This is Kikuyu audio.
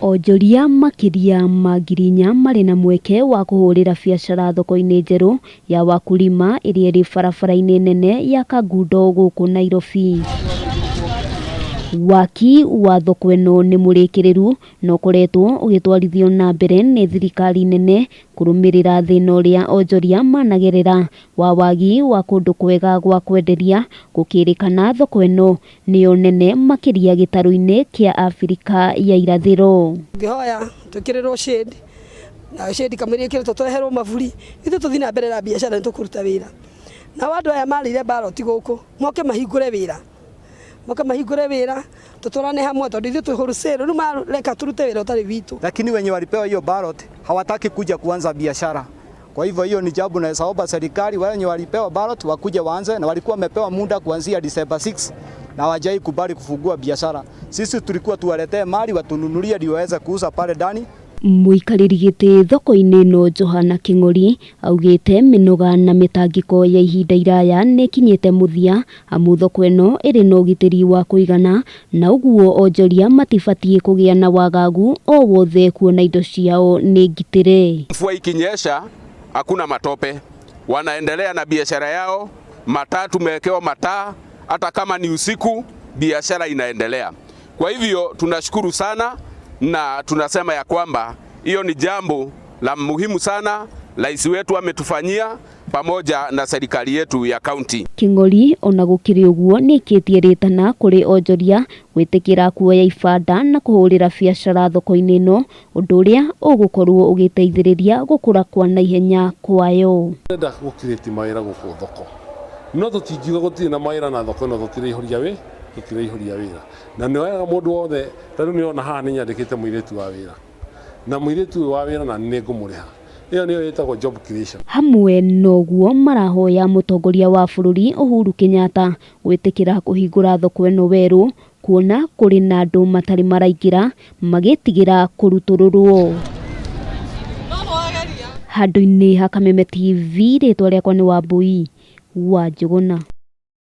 Onjoria makĩria ma 4,000 marĩ na mweke wa kũhũrĩra biacara thoko-inĩ njerũ ya Wakulima ĩrĩa ĩrĩ barabara-inĩ nene ya Kangundo gũkũ Nairobi. Waki wa thoko ĩno nĩ mũrĩkĩrĩru na ũkoretwo ũgĩtwarithio na mbere nĩ thirikari nene kũrũmĩrĩra thĩna ũrĩa onjoria managerera wa wagi wa kũndũ kwega gwa kwenderia gũkĩrĩkana thoko ĩno nĩyo nene makĩria gĩtarũ-inĩ kĩa Abirika ya irathĩro. Ngĩhoya twĩkĩrĩrwo shade na shade kamũira ĩkĩrĩtwo tũreherwo maburi ithuĩ tũthiĩ na mbere na biacara nĩ tũkũruta wĩra. Nao andũ aya marĩire ballot gũkũ moke mahingũre wĩra moke mahingũre wĩra tũtwarane hamwe tondũ ithuĩ twĩ wholesale rĩu mareka tũrute wĩra ũtarĩ witũ. Lakini wenye walipewa hiyo ballot hawataki kuja kuanza biashara. Kwa hivyo hiyo ni jambo naweza omba serikali, wenye walipewa ballot wakuje waanze, na walikuwa wamepewa muda kuanzia December 6 na hawajai kubali kufungua biashara. Sisi tulikuwa tuwaletee mali watununulie ndio waweze kuuza pale ndani. Mũikarĩri gĩtĩ thoko-inĩ ĩno Johana Kĩng'ori augĩte mĩnoga na mĩtangĩko ya ihinda iraya nĩ ĩkinyĩte mũthia amu thoko ĩno ĩrĩ na ũgitĩri wa kũigana na ũguo onjoria matibatiĩ kũgĩa na wagagu o wothe kuona indo ciao nĩ ngitĩre. Mvua ikinyesha hakuna matope, wanaendelea na biashara yao. Mataa tumewekewa mataa, hata kama ni usiku biashara inaendelea. Kwa hivyo tunashukuru sana na tunasema ya kwamba hiyo ni jambo la muhimu sana rais wetu ametufanyia pamoja na serikali yetu ya kaunti. Kĩng'ori ona gũkĩrĩ ũguo nĩaikĩtie rĩtana kũrĩ onjoria gwĩtĩkĩra kuoya ibanda na kũhũrĩra biacara thoko-inĩ ĩno ũndũ ũrĩa ũgũkorwo ũgĩteithĩrĩria gũkũra kwa naihenya kwayo. Ndĩrenda gũ create mawĩra gũkũ thoko no tũtingiuga gũtirĩ na mawĩra na thoko ĩno tũtiraihũria wĩ tũtiraihũria wĩra na nĩ wega mũndũ wothe ta rĩu nĩona haha nĩ nyandĩkĩte mũirĩtu wa wĩra na mũirĩtu ũyũ wa wĩra na nĩ ngũmũrĩha ĩyo nĩyo ĩtagwo job creation. Hamwe noguo marahoya mũtongoria wa bũrũri Uhuru Kenyatta gwĩtĩkĩra kũhingũra thoko ĩno werũ kuona kũrĩ na andũ matarĩ maraingĩra magĩtigĩra kũrutũrũrwo. Handũ-inĩ ha Kameme TV rĩtwa rĩakwa nĩ Wambui wa Njũgũna.